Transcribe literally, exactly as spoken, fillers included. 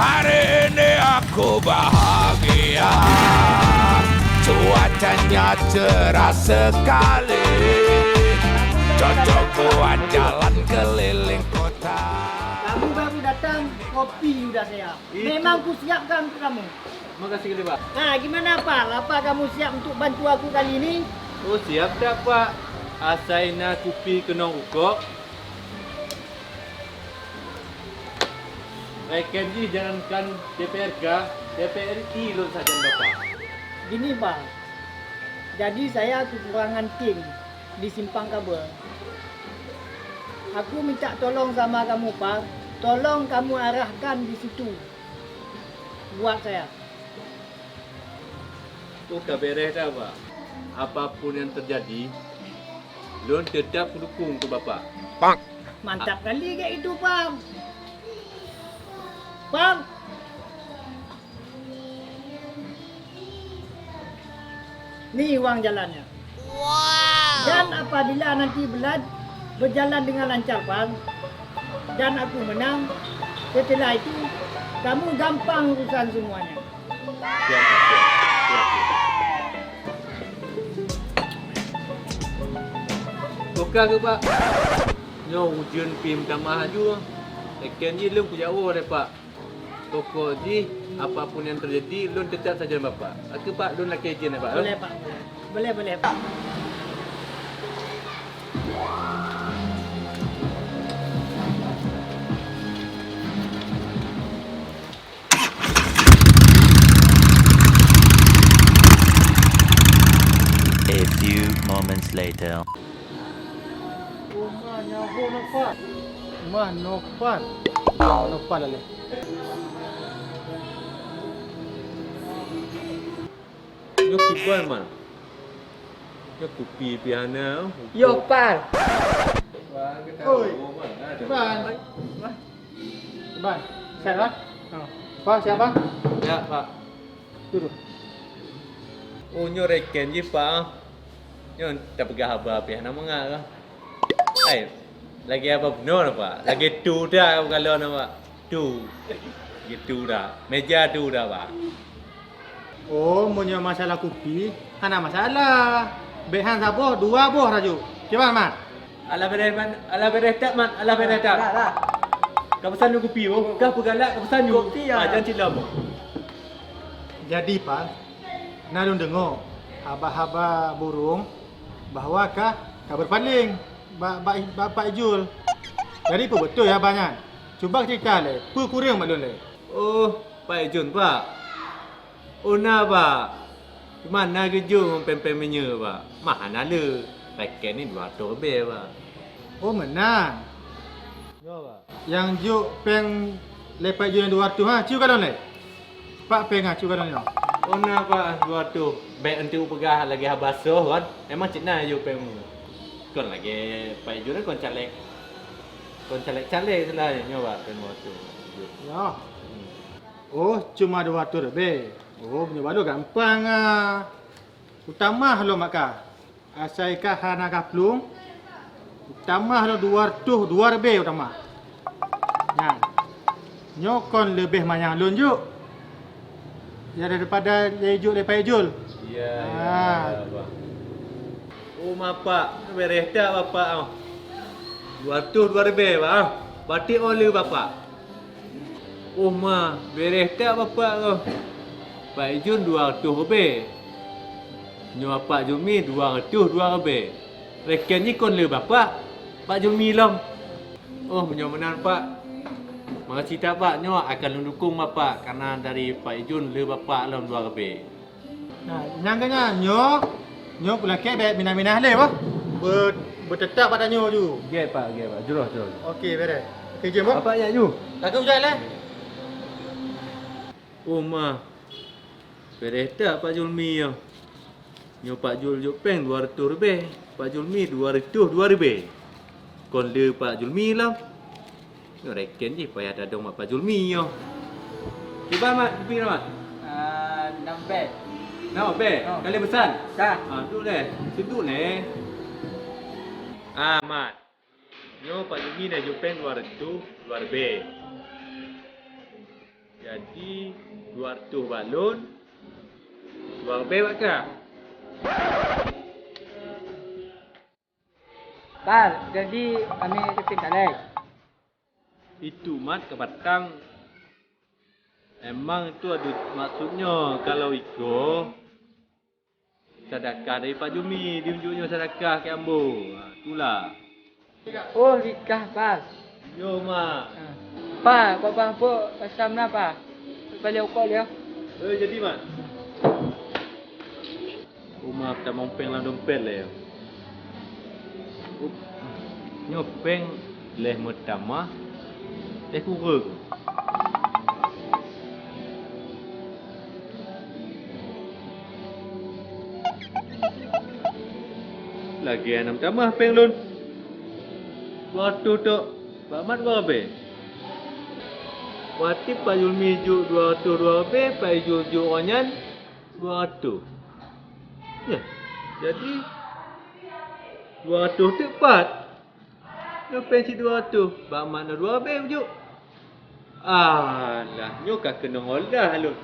Hari ini aku bahagia, cuacanya cerah sekali, cocok buat jalan keliling kota. Kamu baru datang, kopi sudah saya. Itu. Memang kusiapkan untuk kamu. Terima kasih kali, Pak. Nah, gimana, Pak? Apa kamu siap untuk bantu aku kali ini? Oh, siap dah, Pak. Asai na kupi keunong rukok. Reken jih jangankan D P R K, D P R I lôn sajan Bapak. Gini, Bang. Jadi saya kekurangan tim di Simpang Kabel. Aku minta tolong sama kamu, Pak. Tolong kamu arahkan di situ buat saya. Oh, ka beres dah, Pak. Apapun yang terjadi, lôn tetap dukung keu Bapak. Mantap kali kayak itu, Bang. Bang. Ni uang jalannya. Dan apabila nanti belaj-, berjalan dengan lancar, Bang, dan aku menang, setelah itu kamu gampang urusan semuanya. Siap, siap, siap. Buka ke, Pak? Nyoe ujeuen pih meutamah laju. Reken jih lôn kujawoe lé, Pak. Pokok jih, apapun yang terjadi, lôn tetap sajan Bapak. Oke, Pak, lôn lakèe izin, ya, Pak. Boleh, Pak. Boleh, boleh, Pak. A few moments later. Oh, ma, nyaho Noval. Ma, Noval. Noval laleh. Nyoe kiban, Man. Nyoe kupi pih hana. Yo, Pal. Oi. Kiban. Bang, siap, Bang? Ha. Bang, siap, Bang? Ya, Pak. Duduk. Oh, nyoe reken jih, Pak. Nyoe tapeugah haba pih hana mangat lah. Hai, lagèe haba bunoe, Pak. Lagèe tu dah, kalau nama tu. Gitu dah. Meja tu dah, Pak. Oh, meunyoe masalah kupi, hana masalah. Bèk han saboh, dua boh rajuk. Kiban, Mat? Alah beureh, Man. Alah beureh that, Mat. Alah beureh that. Dah, dah. Ka peusan yue kupi, oh. Ka peugalak, ka peusan yue. Kopi, ya. Ah, jangan cilom. Jadi, Pal, na lôn deungoe haba-haba burông bahwa kah ka beurpaléng bak, bak, bak Pak Ijul. Jadi, peue beutôi haba nyan? Cuba cerita lé, peue kureueng bak lôn lé? Oh, Pak Ijul, Pak. Oh, na, Pak. Cuma na geujok ngon péng-péng meunyeue, Pak. Mah hana le. Pakèt ni dua reutôh leubeh, Pak. Oh, meunan. Nyoe, Pak. Nyang jok péng lé Pak Ijul dua reutôh, ha? Ciu kalon lé. Pak péng, ha, ciu kalon nyoe. Oh, na, Pak, dua reutôh. Bèk eunteuk peugah lagèe haba soh, kan? Memang cit na jok péng meunyeue. Kon lagèe Pak Ijul kon caleg. Kon caleg-caleg seulah nyoe, Pak, péng dua reutôh. Nyoe. Hmm. Oh, cuma dua reutôh leubeh. Oh, meunyoe bak lôn gampang, ah. Kutamah lom bak kah. Asai kah hana kah plueng, kutamah lom dua reutôh dua leubeh kutamah. Nyan. Nyoe kon leubeh manyang lôn jok. Ya, daripada lé jok lé Pak Ijul. Ya, ya, Pak. Oh, ma, Pak, beureh that, Bapak, oh. Dua reutôh dua leubeh, Pak, oh. Batik oh le, Bapak. Oh, ma, beureh that Bapak kah. Pak Ijul dua reutôh leubeh. Nyoe Pak Julmi dua reutôh dua leubeh. Reken jih kon le Bapak, Pak Julmi lom. Oh, meunyoe meunan, Pak. Makasih that, Pak. Nyoe akan lôn dukong Bapak, karena dari Pak Ijul le Bapak lom dua leubeh. Nah, nyang keu nyan, nyoe, nyoe pulakèe bèk minah-minah lé, bah. Be-, beuteutap bak tanyoe ju. Gèt, Pak, gèt, Pak. Jroh, jroh. Oke, beres. Oke, jeuem, bah. Bapak jak ju. Takot jak lé. Oh, ma. Beres that Pak Julmi nyoe. Nyoe Pak Jul jok péng dua reutôh leubeh. Pak Julmi dua reutôh dua leubeh. Kon le Pak Julmi lom. Nyoe reken jih payah tadong bak Pak Julmi nyoe. Kiban, Mat, kupi nyoe, Mat? Ah, nam bèe. Nam bèe? Oh. Ka lheueh peusan? Ka. Ah, duek lé. Duek lé. Ah, Mat. Nyoe Pak Julmi na jok péng dua reutôh dua leubeh. Jadi, dua reutôh bak lôn, dua ribèe bak kah. Pal, jadi kami keutin kalai. Itu mat keu batang. Emang itu adu maksudnya kalau iko sadakah dari Pak Jumi, diunjuk nyoe sadakah keu ambo. Ha, itulah. Oh, likah, Pal. Yo, Mak. Ha. Pal, kok bang pok pasam na, Pal? Balik ukok dia. Eh, jadi, Mak. Uma tamong péng lam dompet lé. Up. Nyoe péng lhèe meutamah, lhèe kureueng. Lagèe hana meutamah péng lôn. Dua reutôh tok, bak mat dua ribèe. Watèe Pak Yulmi jok dua reutôh dua ribèe, Pak Ijul jok awak nyan dua reutôh. Nyan, jadi dua reutôh teuk pat. Nyoe péng sidua reutôh, bak mat na dua ribèe jok. Alah, nyoe ka keunong olah lôn.